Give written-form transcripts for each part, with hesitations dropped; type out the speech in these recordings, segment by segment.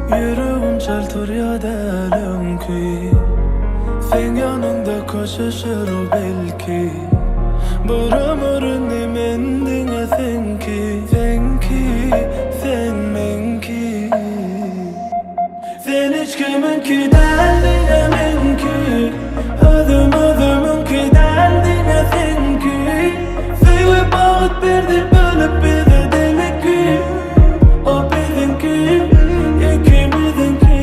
Ýüregim çal turýa däl öňki Seň ýanyňda köşeşer o belki Bir ömür indi men diňe seňki Seňki, sen meňki Sen hiç kimiňki däl diňe meňki Özüm özümiňki däl diňe seňki Söýgi bagt berdi bölüp bize deleki O biziňki ikimiziňki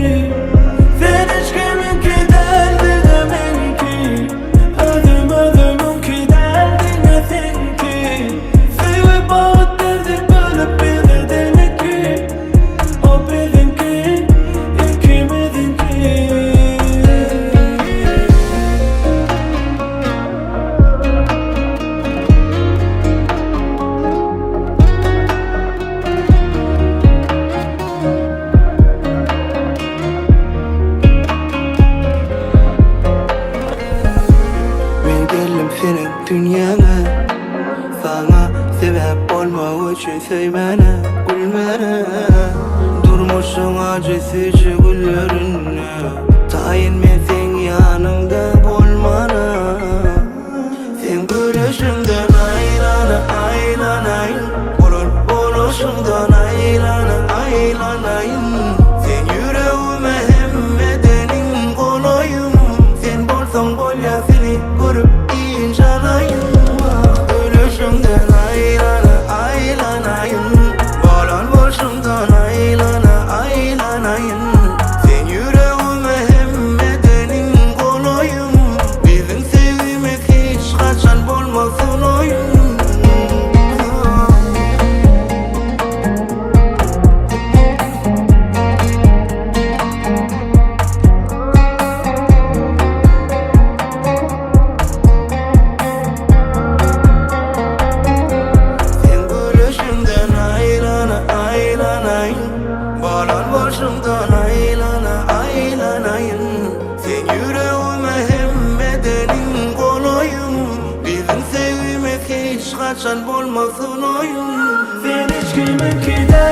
Sen hiç kimiňki däl diňe meňki Özüm özümiňki däl diňe seňki Söýgi bagt berdi bölüp bize deleki O biziňki ikimiziňki. Men geldim seniň dünýäňe Saňa sebäp bolmak üçin söýmäne, gülmäne Durmuşyň ajy süýji günlerinde Taýyn men seň ýanyňda bolmana Seň gülüşiňden aýlana, aýlanaýyn Bolan boluşyňdan aýlana, aýlanaýyn Sen ýüregime hemmeden iň golaýym Sen bolsaň bolýa seni görüp ynjalaýyn Gülüşiňden aýlana, aýlanaýyn Bolan bolşuňdan aýlana, aýlanaýyn Sen ýüregime hemmeden iň golaýym Biziň söýgimiz hiç haçan bolmasyn oýun. Seň gülüşiňden aýlana, aýlanaýyn Bolan bolşuňdan aýlana, aýlanaýyn Sen ýüregime hemmeden iň golaýyň Biziň söýgimiz hiç haçan bolmasyn oýun. Sen hiç kimiňki däl.